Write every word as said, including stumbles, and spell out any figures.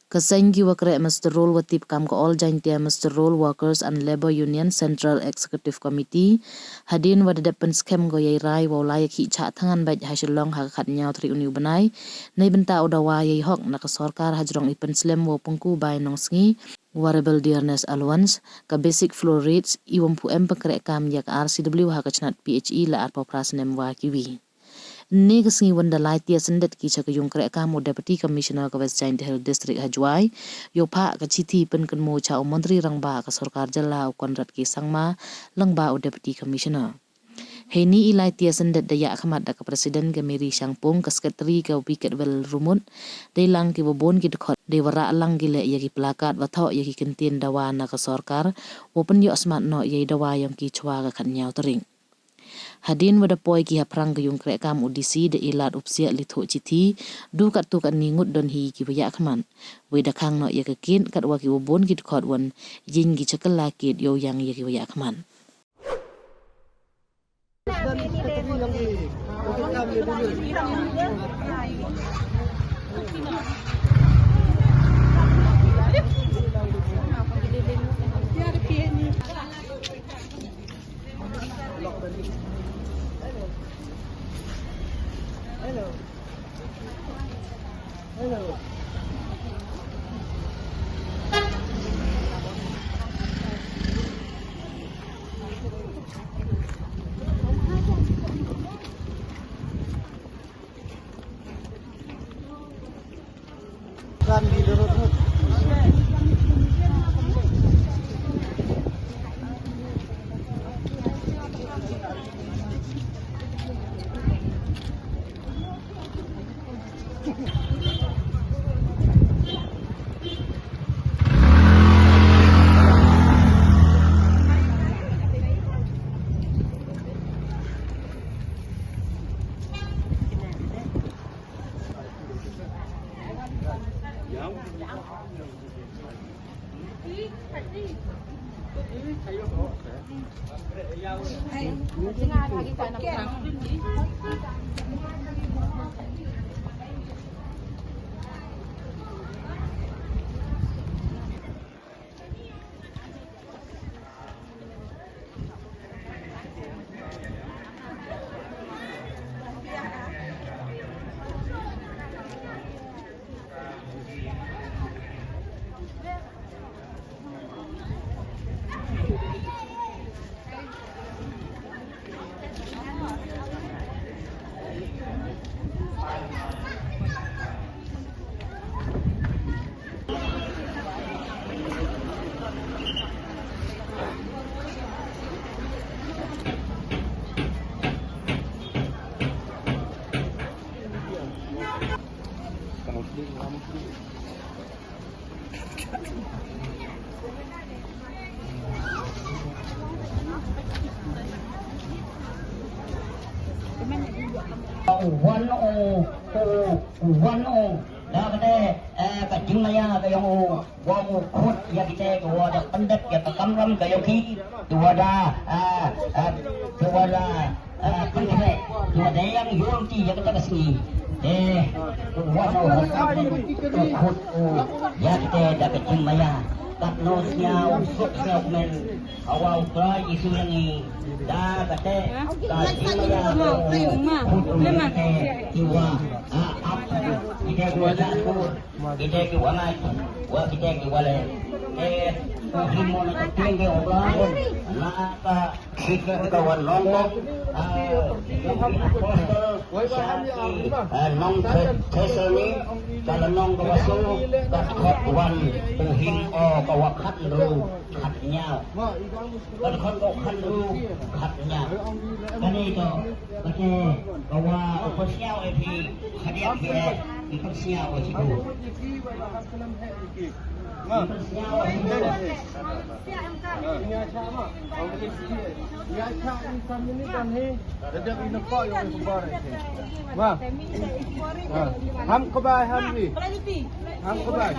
Ka seng ki wa kreh muster roll wa tip kam ka All Jaintia Muster Roll Workers and Labour Union Central Executive Committee, hadien wa da dep pynskhem ko yei rai wow lai ya ki chah thngan bait ha Shillong ha ka khatñiaw tarik uni u bnai, neibynta u dawa yei hok na ka sorkar hajrong i pynslem wow pynku bai nongsngi, wa rebel dearness allowance, ka basic floor rates, i wym pu em pynkreh kam ya ka R C W ha ka chnat P H E la arphaw phra snem wa kiwi. Ynne ka sngi wan da lai tiar syndet ki cha ka yung kreh kam u Deputy Commissioner ka West Jaintia Hills District ha Jowai, yow phah ka chithi pynkynmaw cha u Montri Rangbah ka sorkar jylla u Conrad K Sangma, lyngba u Deputy Commissioner. Heini i lai tiar syndet da yahkhmat da ka President ka Mary Shangpung, ka Secretary ka Wicketwell Rumut, dei lang ki wa bun ki dkhot, dei wa rah lang ki leh ya ki placard wa thoh ya ki kyntien dawa na ka sorkar, wa pynyoh smat noh yei dawa yong ki chwa ka khatñiaw tarik. Hadien wa da poi ki haphrang ka yung kreh kam u D C da i lad u psiah li thoh chithi, du kattu katni ngut don hi ki wa yahkhmat. Wei da khang noh ya ka kit, katwa ki wa bun ki dkhot wan, yeng ki cha kylla kit yow yang ya ki wa yahkhmat. Wan o, o, wan o. Da kate, eh, ka jingmaya ka yong u, wa u khut ya kite, ka wa da pyndep ya ka kamram ka yong ki, ka wa da, eh, eh, ka wa da, eh, pynkhreh, ka wa da yang yong ki ya kata ka sngi. Eh, ka wa u khut, u khut, u, ya kite da ka jingmaya. Katno sñiaw, suk sñiaw kmen, ka wa u Trai Jisu ya ngi, da kate, ka jingmaya, ka u khut, u ya kite, ki wa, ah, ap, kite ki wa jakur. Kite ki wa ngai, wa kite ki wa le. Te, ko himo na ka tieng ke obra, na ka sikap ka wa nongkok, ah, apostle, sha ki, ah, nong Thessaloni, ka la nong ka wa so, ka khot wan, ko him o ka wa khatynru, khatñiaw. Ka khot ko khatynru, khatñiaw. Kani to, kate, ka wa u pynsñiaw e phi, khadiak phi e, i pynsñiaw e chitu. I pynsñiaw e chitu. Ham kbai, ham ri. Ham kbai.